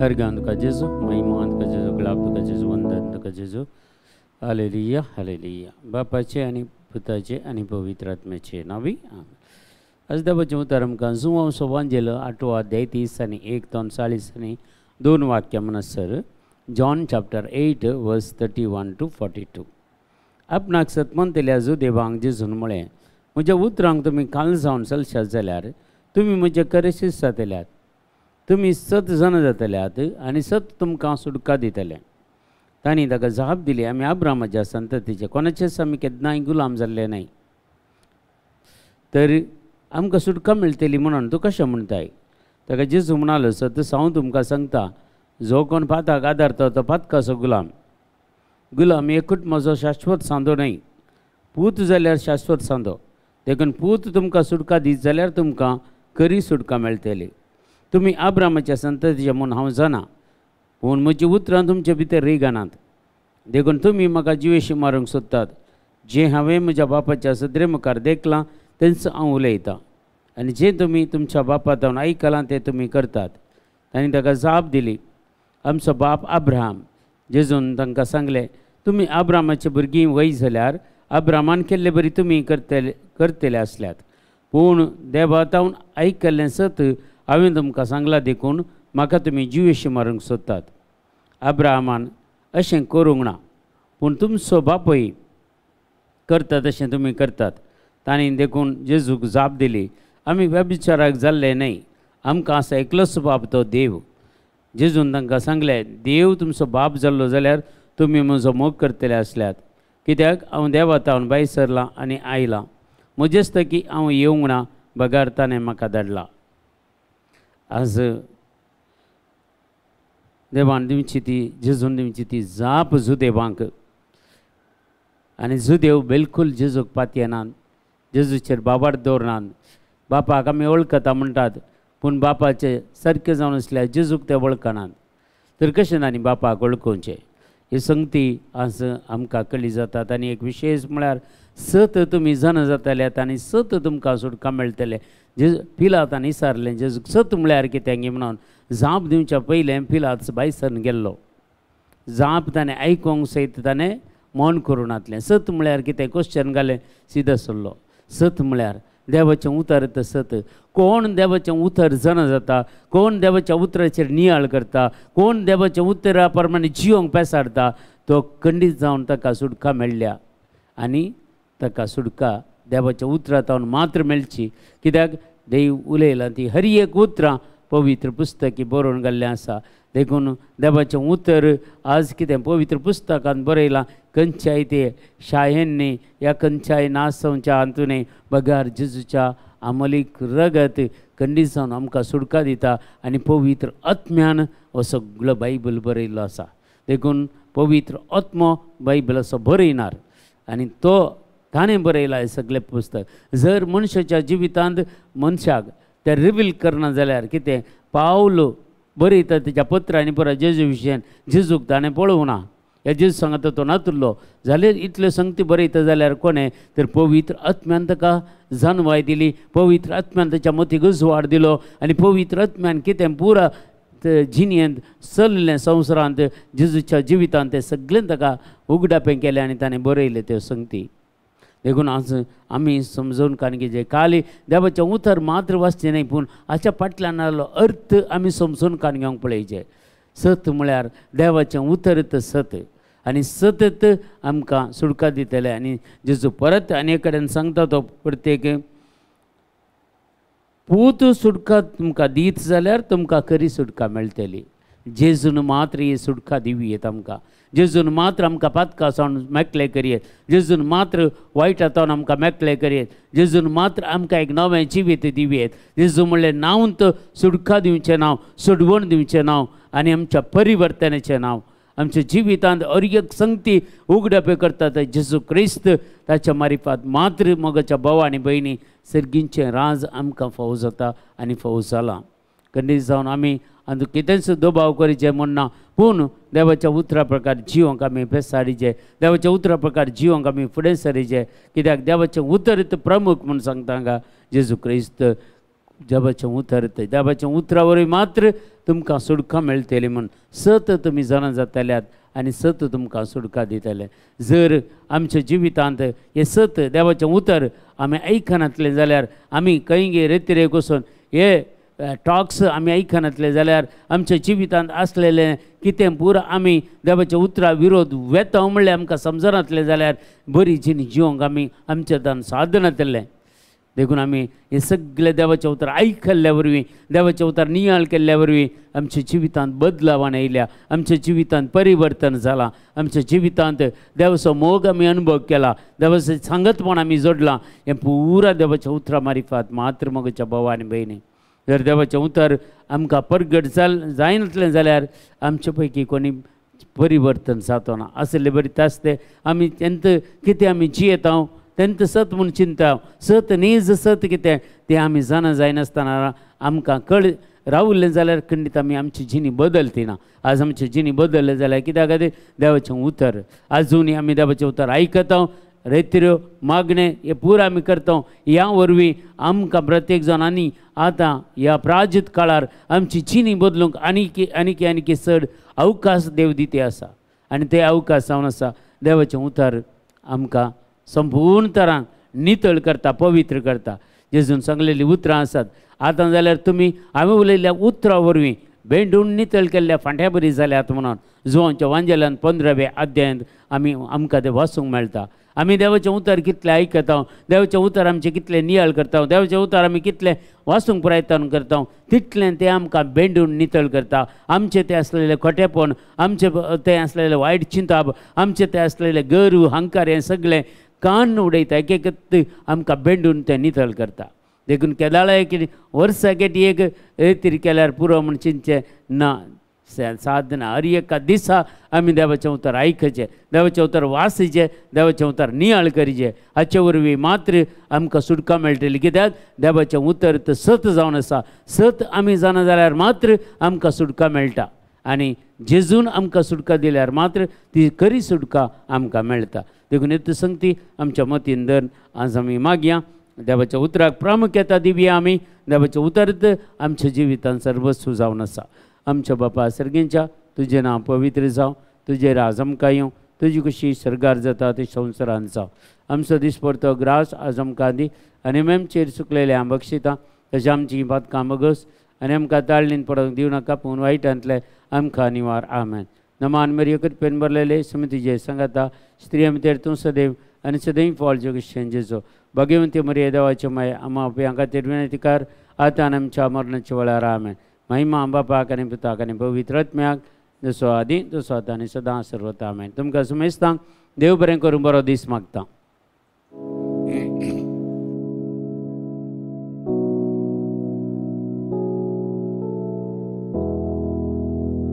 हरगान तुका जेजू, महिमा तुका जेजू, गुलाब तुका जेजू, वंदन तुका जेजू. Hallelujah hallelujah. बापाचे आनी पुताचे आनी पवित्र आत्म्याचे नांवी आमेन. आज देवाचें उतर आमकां जुवांव सोवांजेल 8वो अध्याय 30 आनी 1 40 आनी 2 वाक्यां म्हणसर John chapter 8 verse 31 to 42. आपणाक सतमंतल्या जुदेवांक जेजून म्हळें, म्हज्या उतरांक तुमी काल जावन चलशात जाल्यार तुमी म्हजे खरे शिस्त जातल्यात, तुमी सत जाण जातल्यात आनी सत तुमकां सुटका दितलें. तांणी ताका जाप दिली, आमी अब्रामाच्या संततीचे, कोणाचेच आमी केन्नाय गुलाम जाल्ले न्हय, तर आमकां सुटका मेळटली म्हणून तूं कशें म्हणटाय? ताका जेजू म्हणालो, सत हांव तुमकां सांगता, जो कोण पाताक आदारता तो पातकाचो गुलाम. गुलाम एकूच म्हजो शाश्वत सांदो न्हय, पूत जाल्यार शाश्वत सांदो. देखून पूत तुमकां सुटका दीत जाल्यार तुमकां खरी सुटका मेळटली. तुमी अब्रामाच्या संततीचे म्हूण हांव जाणा, पूण म्हजी उतरां तुमचे भितर रिगनात, देखून तुमी म्हाका जिवेशी मारूंक सोदतात. जें हांवें म्हज्या बापाच्या सदरे मुखार देखलां तेंच हांव उलयतां, आनी जें तुमी तुमच्या बापा जावन आयकलां तें तुमी करतात. तांणी ताका जाप दिली, आमचो बाप अब्राहम. जेजून तांकां सांगलें, तुमी अब्रामाचे भुरगीं वय जाल्यार अब्रामान केल्ले बरी तुमी करतले आसल्यात, पूण देवा जावन आयकल्लें सत हांवें तुमकां सांगलां, देखून म्हाका तुमी जिवेशी मारूंक सोदतात. अब्राहमान अशें करूंक ना, पूण तुमचो बापूय करता तशें तुमी करतात. तांणी देखून जेजूक जाप दिली, आमी व्यभिचाराक जाल्ले न्हय, आमकां आसा एकलोच बाप, तो देव. जेजून तांकां सांगलें, देव तुमचो बाप जाल्लो जाल्यार तुमी म्हजो मोग करतले आसल्यात, कित्याक हांव देवा तावन भायर सरलां आनी आयलां, म्हजेच की हांव येवंक ना बगार ताणें म्हाका धाडला. आज देवान दिवची ती, जेजून दिवची ती जाप जुदेवांक, आनी जुदेव बिलकूल जेजूक पातयेनात, जेजूचेर बाबार दवरनात. बापाक आमी वळखता म्हणटात, पूण बापाचे सारकें जावन आसल्यार जेजूक ते वळखनात, तर कशें तांणी बापाक वळखुचें? ही संगती आज आमकां कळी जातात. आनी एक विशेश म्हळ्यार सत तुमी जाणा जातल्यात आनी सत तुमकां सुटका मेळटलें. जेजू पिलातान विचारलें जेजूक, सत म्हळ्यार कितें म्हणून. जाप दिवच्या पयलें पिलात भायर सरून गेल्लो. जाप ताणें आयकूंक सयत ताणें मौन करूं नातलें. सत म्हळ्यार कितें क्वेश्चन घालें, सिद्ध सरलो. सत म्हळ्यार देवाचें उतर तर सत. कोण देवाचें उतर जाणा जाता, कोण देवाच्या उतराचेर नियाळ करता, कोण देवाच्या उतरा प्रमाणे जिवंक पेसाडटा, तो खंडीत जावन ताका सुटका मेळ्ळ्या. आनी ताका सुटका देवाच्या उतरा तावन मात्र मेळची, कित्याक देव उलयला ती हर एक उतरां पवित्र पुस्तकी बरोवन घाल्लें आसा. देखून देवाचें उतर आज कितें पवित्र पुस्तकान बरयलां, खंयच्याय ते शायेंनी ह्या खंयच्याय नासवच्या हातूंत बगार जेजूच्या आमलीक रगत खंडीत जावन आमकां सुटका दिता. आनी पवित्र आत्म्यान हो सगळो बायबल बरयल्लो आसा. देखून पवित्र आत्मो बायबल असो बरयणार आनी तो ताणें बरयला हें सगळें पुस्तक. जर मनशाच्या जिवितांत मनशाक तें रिवील करना जाल्यार कितें पावल बरयता तेच्या पत्रांनी परत जेजू विशयान, जेजूक ताणें पळोवंक ना, ह्या जेजू सांगता तो नातुल्लो जाल्यार इतल्यो संगती बरयता जाल्यार कोणें तर पवित्र आत्म्यान ताका जाणवाय दिली, पवित्र आत्म्यान ताच्या मतीक उजवाड दिलो, आनी पवित्र आत्म्यान कितें पुरा जिणेंत चल्लें संवसारांत जेजूच्या जिवितांत तें सगळें ताका उगडापें केलें आनी ताणें बरयलें त्यो संगती. देखून आज आमी समजून कारण की जे काली देवाचें उतर मात्र वाचचें न्हय, पूण हाच्या फाटल्यान आसलो अर्थ आमी समजून कान घेवंक पळयचें. सत म्हळ्यार देवाचें उतर तर सत, आनी सतत आमकां सुटका दितलें. आनी जेजू परत आनी एक कडेन सांगता तो प्रत्येक पूत सुटका तुमकां दीत जाल्यार तुमकां खरी सुटका मेळटली. जेजून मात्र ही सुटका दिवयेत आमकां, जेजून मात्र आमकां पातकां सावन मेकळे करयेत, जेजून मात्र वायट हातान आमकां मेकळे करयेत, जेजून मात्र आमकां एक नवें जिवीत दिवयेत. जेजू म्हणलें नांव तर सुटका दिवचें नांव, सोडवण दिवचें नांव, आनी आमच्या परिवर्तनाचें नांव. आमच्या जिवितांत हर एक संगती उगडापे करता जेजू क्रिस्त ताच्या मारिफात मात्र मोगाच्या भाव आनी भयणी सर्गींचें राज आमकां फावो जाता आनी फावो जालां. खंडीत जावन आमी आनी कितेंच दबाव करचें म्हण ना, पूण देवाच्या उतरा प्रकार जिवंक आमी पेसाडीचे, देवाच्या उतरा प्रकार जिवंक आमी फुडें सरीचे, कित्याक देवाचें उतर प्रमुख म्हूण सांगता हांगा जेजू क्रिस्त. देवाचें उतर, देवाचें उतरा वरवीं मात्र तुमकां सुटका मेळटली म्हूण सत तुमी जाणा जातल्यात आनी सत तुमकां सुटका दितले. जर आमच्या जिवितांत हें सत देवाचें उतर आमी आयकनातलें जाल्यार आमी खंय रेतिरेक वचून हे टॉक्स आमी आयकनातले जाल्यार आमच्या जिवितांत आसलेलें कितें पुरो आमी देवाच्या उतरा विरोध वेता म्हणल्यार आमकां समजनातलें जाल्यार बरी जिणी जिवंक आमी आमच्या दान सादनातलें. देखून आमी हे सगळे देवाचें उतर आयकल्ल्या वरवीं देवाचें उतर नियाळ केल्ल्या वरवीं आमच्या जिवितांत बदलावान आयल्या, आमच्या जिवितांत परिवर्तन जालां, आमच्या जिवितांत देवाचो मोग आमी अनुभव केला, देवाचें सांगतपण आमी जोडलां. हें पुरा देवाच्या उतरा मारिफात मात्र मोगाच्या भाव आनी भयणी. जर देवाचें उतर आमकां परगट जायनातलें जाल्यार आमचे पैकी कोणी परिवर्तन जातो ना. आसले बरी आसते आमी तेंत कितें आमी जियेता तेंत सत म्हूण चिंता सत नीज सत कितें तें आमी जाणा जायनासतना आमकां कळ रावलें जाल्यार खंडीत आमी आमची जिणी बदलती ना. आज आमची जिणी बदलले जाल्यार कित्या खातीर देवाचें उतर आजुनूय आमी देवाचें उतर आयकता, रेत्र्यो मागणें हें पुरो आमी करता. ह्या वरवीं आमकां प्रत्येक जाण आनी आतां ह्या प्राजीत काळार आमची जिणी बदलूंक आनीक आनीक आनीक चड अवकाश देव दिती आसा आनी ते अवकाश जावन आसा देवाचें उतर आमकां संपूर्ण तरान नितळ करता, पवित्र करता. जेजून सांगलेलीं उतरां आसात आतां जाल्यार तुमी हांवें उलयल्ल्या उतरां वरवीं भेंडून नितळ केल्ल्या फांट्या बरी जाल्यात म्हणून जुवांच्या वांजेल्यान 15व्या अध्यायांत आमी आमकां तें वाचूंक मेळटा. आमी देवाचें उतर कितलें आयकता, देवाचें उतर आमचें कितलें नियाळ करता, देवाचें उतर आमी कितलें वाचूंक प्रयत्न करता तितलें तें आमकां बेंडून नितळ करता. आमचें तें आसलेलें खोटेपण, आमचें तें आसलेलें वायट चिंताप, आमचें तें आसलेलें गर्व हंकार हें सगळें कान उडयता, एक एक आमकां बेंडून तें नितळ करता. देखून केदाळा एक वर्साक एक रेतीर केल्यार पुरो म्हूण चिंतचें ना. साधना हर एका दिसा आमी देवाचें उतर आयकचें, देवाचें उतर वाचचें, देवाचें उतर नियाळ करचें. हाचे वरवीं मात्र आमकां सुटका मेळटली. कित्याक देवाचें उतर तर सत जावन आसा. सत आमी जाणा जाल्यार मात्र आमकां सुटका मेळटा आनी जेजून आमकां सुटका दिल्यार मात्र ती खरी सुटका आमकां मेळटा. देखून येत संगती आमच्या मतीन धरून आज आमी मागया देवाच्या उतराक प्रामुख्यता दिवया. आमी देवाचें उतर आमच्या जिवितांत सर्वस्व जावन आसा. आमच्या बापा सर्गेंच्या तुजें नांव पवित्र जावं, तुजें राज आमकां येवं, तुजी कशी सर्गार जाता ती संवसारान जावं. आमचो दिसपडतो ग्रास आज आमकां दी आनी आमचेर चुकलेले आम बक्षिता तशें आमची पातकां बगस आनी आमकां ताळणीन पडोवंक दिवं नाका पूण वायटांतले आमकां निवार. आमेन. नमान मरिये कृपेन भरलेले समितीचे सांगाता स्त्रियां भितर तूं सदैव आनी सदैव फॉल जगेशन जेजो भगवंती मरिये देवाचे माय आमा आपल्या खातीर विनंती कर आतां आनी आमच्या मरणाच्या वेळार. आमेन. महिमा बापाक आनी पुताक आनी पवित्र आत्म्याक जसो आदी तसो आतां आनी सदां सर्वता. आमेन. तुमकां सुमेस्तांक देव बरें करूं, बरो दीस मागता.